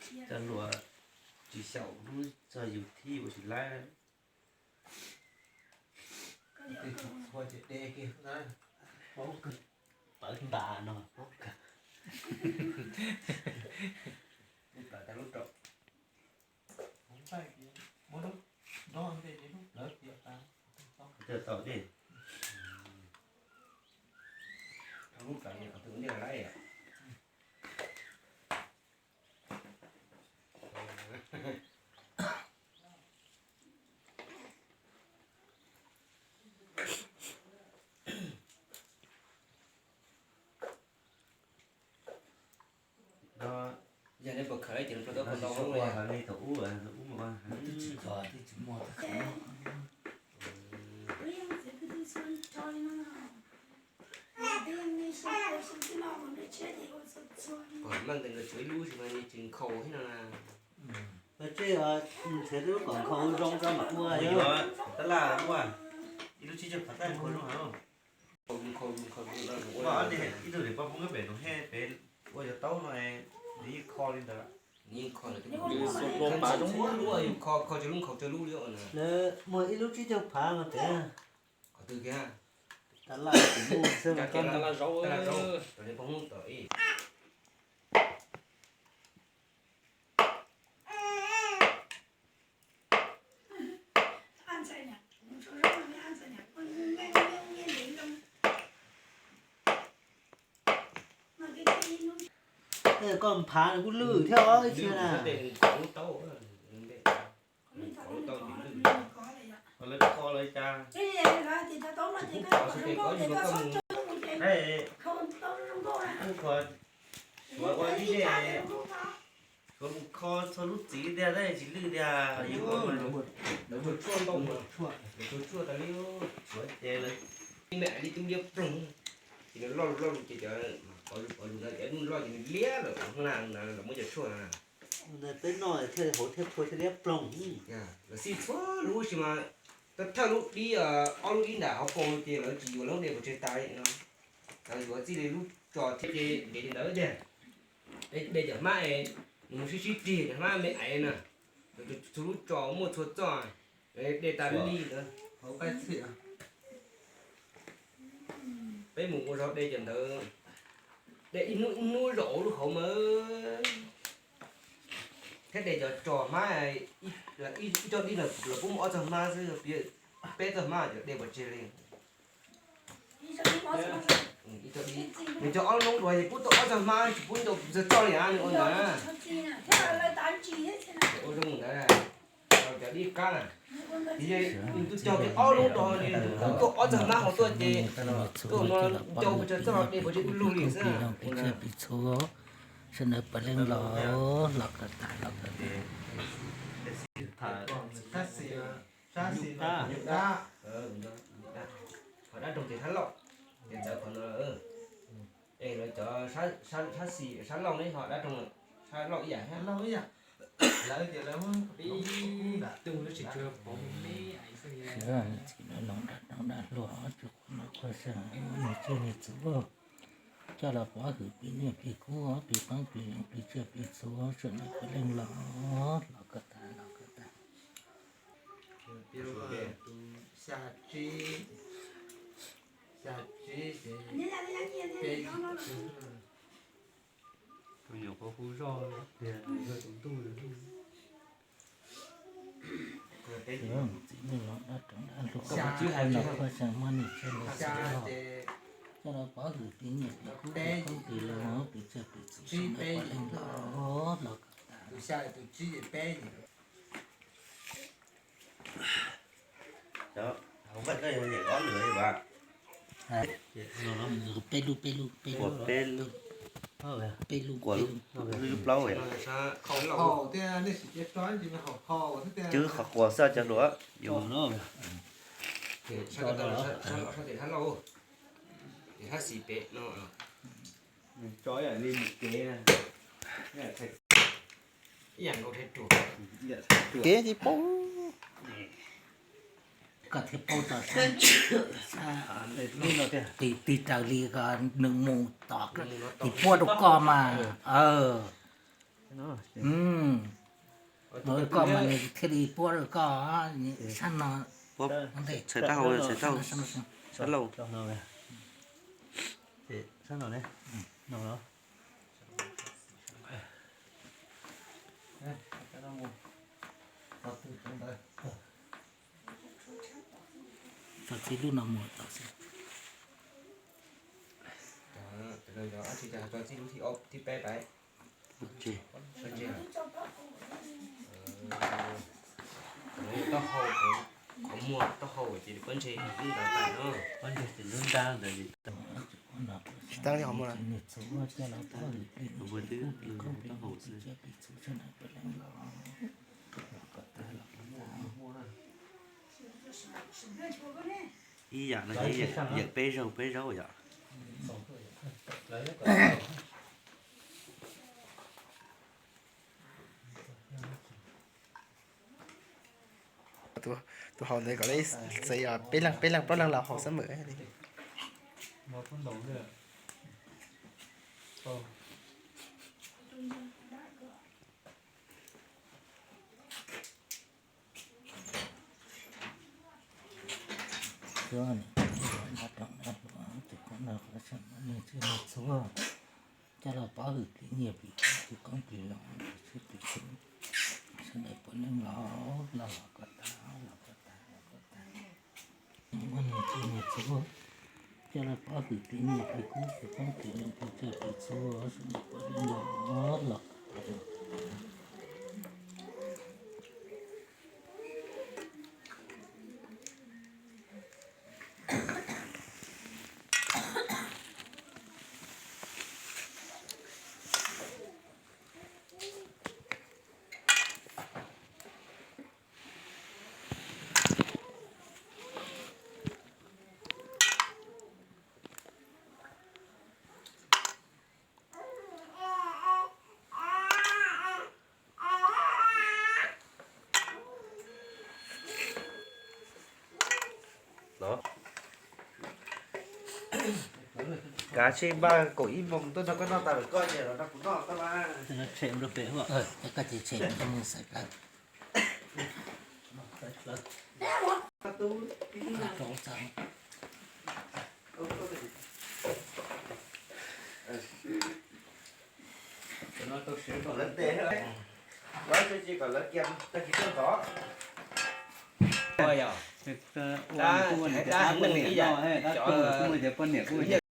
Cov hluas tsis xyaum hnub txog yus thib ua tsis laib. Tej tsis txhua ces de kiag na, paub kawg, pawv ntas no paub kawg. Lub plawv tag lub rau. Hov nqaij tias muab lub nrog ntej ces lub plawv tias tas. Tau tau dej. Lub plawv qhov twg ua ntej laib. Yog nej puas khaws ces nws tau ua li thaum ub, ub mas ua heev. Pom meej ntawd nkawd tshuav ib lub sis mas nws tsis nkhaus thiab no na. Nrhiav lub kom nkhaus zoo rau mam ua. Yuav tab laj ua ib lub tsib caug phav tag nkhaus zoo heev. Ib tug niam poj Hmoob nyob pem Nus Hej pem ua cov taub no, nws yeej kho li ntawd. Kho cov lub nkhaus cov lub li. Lawv muag ib lub tsib caug phav mas pem. Qhov twg kiag? Tab laj, tab laj zaub, tab laj zaub, rau niam poj Hmoob tau ib. Koj phav nws kuj lwj thiab os ib txhia na. Lawv kho lawv cas. Kuv ua ib dej, suav mus kho txhua lub txiv tiag tab tsis lwj tiag. Lawv tsuag tsuag ntau, lawv tsuag tsuag tas li, suav ces lawv ib me ais li tub liab ploog, ces nws loj loj lus ces cov pov lus pov lus ntawd cov loj ces nws liab lawm na, lawv muab cov tshuaj na. Peb noj thiaj hauv thiaj tshua thiaj liab ploog. Lawv xij txhua lub sis mas thawj lub dib, ob lub dib nram hauv paus ces lawv tsis yuav lub dej pov tseg tas li no. Lawv yuav txij li lub tso thiab ces ntev li ntawd tiag. De cov hmab es nws mus sib sib rig cov hmab me ais na, txhua lub tso muaj txhua txoj, de tas li ntawd. Peb mus ua zog de cov ntawd, de ib hnub ib hnub zaum lub hauv mas. Thiab de cov tso hmab, ib co dib no lawv pub muaj ob txoj hmab xwb, peb txoj hmab cov de pov tseg li. Nws cov ob lub noob duav ces pub tau ob txoj hmab, tsis pub ntau txoj li na, nws ua ntawd. Ua zoo ntawd, cov dib qab na. Nws tus cog kiag ob lub duav, nws pub tau ob txoj hmab hauv tuaj ces tuaj no ncau pes tsawg txoj de pov tseg du lug li xwb. Ua ntawd. Sawv daws puav leej los, los kom tas, los kom tas. Qhov dab roog ces sab laug, ces txawv qhov no. Es lawv cov sab xis sab laug ne ho dab roog, sab laug ib yam thiab. Lawv tias lawv muab ib tug lub tsis tsuav pov me me. Txiv lawv los dab roog dab hluas tsis qhuav no qhuav xeem, nws tsiaj nws txhu. Coj los pov hwm plig nyiaj plig kub, plig qoob plig loo plig tsiaj plig txhu, sawv daws puav leej los, los kom tas, los kom tas. Tus xya tsib, xya tsib ces peb, tus nyuam qhuav hu zoj tiag yog tus ntuj. Txiv neej los dab roog dab hluas, xya tsib hais no qhuav xeem muab nws tsiaj nws txhu, coj los pov hwm plig nyiaj plig kub plig qoob plig loo plig tsiaj plig txhu, sawv daws puav leej los, los kom tas. Peb lub, peb lub, peb lub, peb lub, peb lub plaub. Cwb qhov quas xwb cov hluas yus. Kev tsis paub. Koj thiaj paub txog sab, sab, tig raws li nws mus tom tis puab rau koj mas. Koj mas nws thiaj li puab rau koj sab no. Txhais taub hau, txhais taub hau. Sab no ne. Tso txij lub no mus tau xwb. Txij lub thib ob, thib peb pais. Taub hau, qhov muag taub hau ces pob ntseg lub nrab tais no. Pob ntseg ces lub nrab ntawd. Tsis tau li qhov muag na. Ib yam no yawm peb zaug peb zaub yom. Tus haus ntawd kom txawm yog peb leeg, peb leeg plaub leeg los haus xab mawm li. Coj los pov hwm plig nyiaj plig kub plig koob plig loo plig txhua plig txhua, sawv daws puav leej los los los kom tag, los kom tag, los kom tag. Muaj nyiaj txiag nyiaj txhua, coj los pov hwm plig nyiaj plig kub plig koob plig loo plig txhua plig txhua, sawv daws puav leej los los kom tag. Kav tsij npaj kaum ib moos tuaj nrog koj noj tas lawm koj ces los nrog kuv noj koj mas. Tshem rau pem, koj ces tshem rau mus xaiv plawv. Ua niam kuj ua niam, dab kuj ua niam, dab kuj ua niam, poj niam kuj ua niam.